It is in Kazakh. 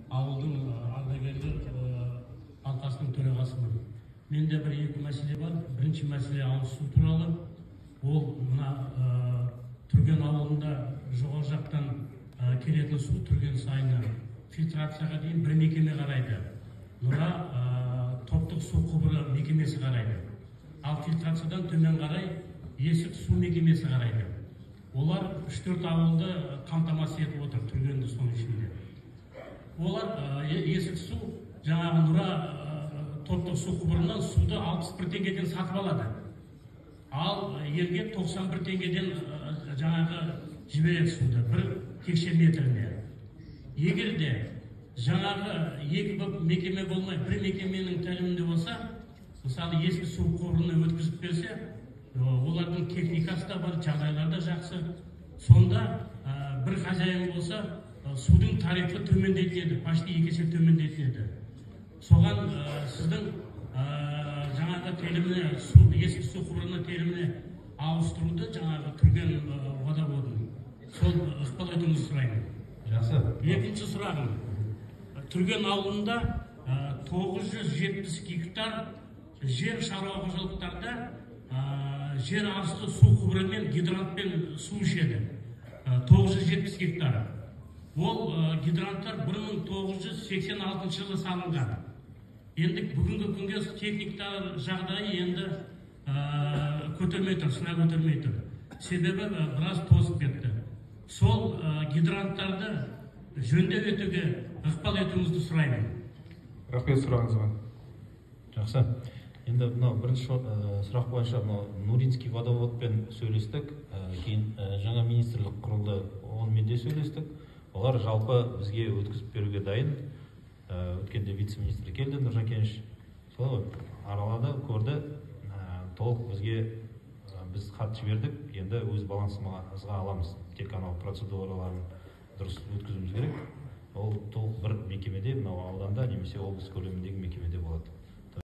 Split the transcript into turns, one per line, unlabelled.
Ауылдың ардагерлер алқасының төрағасымын. Менде бір екі мәселе бар. Бірінші мәселе ауыз су туралы. Ол мына Түрген ауылында жоғары жақтан келетін су Түрген сайына фильтрацияға дейін бір мекеме қарайды. Нұра топтық су құбыры мекемесі қарайды. Ал фильтрациядан төмен қарай Есік су мекемесі қарайды. Олар 3-4 ауылды қамтамасыз етіп отыр, Түргенді соның ішінде. Олар Есік су жаңағы Нұра топтық су құбырынан суды 61 теңгеден сатып алады. Ал елге 91 теңгеден жаңағы жібереді суды бір текше метріне. Егер де жаңағы екі мекеме болмай бір мекеменің тәлімінде болса, мысалы Есік су құбырына өткізіп берсе, олардың техникасы да бар, жағдайлары да жақсы. Сонда бір хозяин болса, судың тарифі төмендейтін еді, почти 2 есе төмендейтін еді. Соған сіздің жаңағы теліміне, су, Есік су құбырына теліміне ауыстыруды жаңағы Түрген водоводын. Сол ықпал етуіңізді сұраймын.
Жақсы.
Екінші сұрағым. Түрген ауылында 970 гектар жер шаруа қожалықтарда жер асты су құбырымен, гидрантпен су ішеді. 970 гектар. Ол гидранттар 1986 жылы салынған. Енді бүгінгі күнге техникалар жағдайы енді көтермей тұр, сына көтермей тұр. Себебі біраз тозып кетті. Сол гидранттарды жөндеу етуге ықпал етуіңізді сұраймын.
Рахмет сұрағыңызға.
Жақсы. Енді мынау бірінші сұрақ бойынша мынау Нуринский водоводпен сөйлестік. Кейін жаңа министрлік құрылды, онымен де сөйлестік. Олар жалпы бізге өткізіп беруге дайын. Өткенде вице-министр келді, Нұржан Кеніш. Солай ғой, аралады, көрді. Толық бізге біз хат жібердік. Енді өз балансымызға аламыз. Тек анау процедураларын дұрыс өткізуіміз керек. Ол толық бір мекемеде, мынау ауданда немесе облыс көлеміндегі мекемеде болады.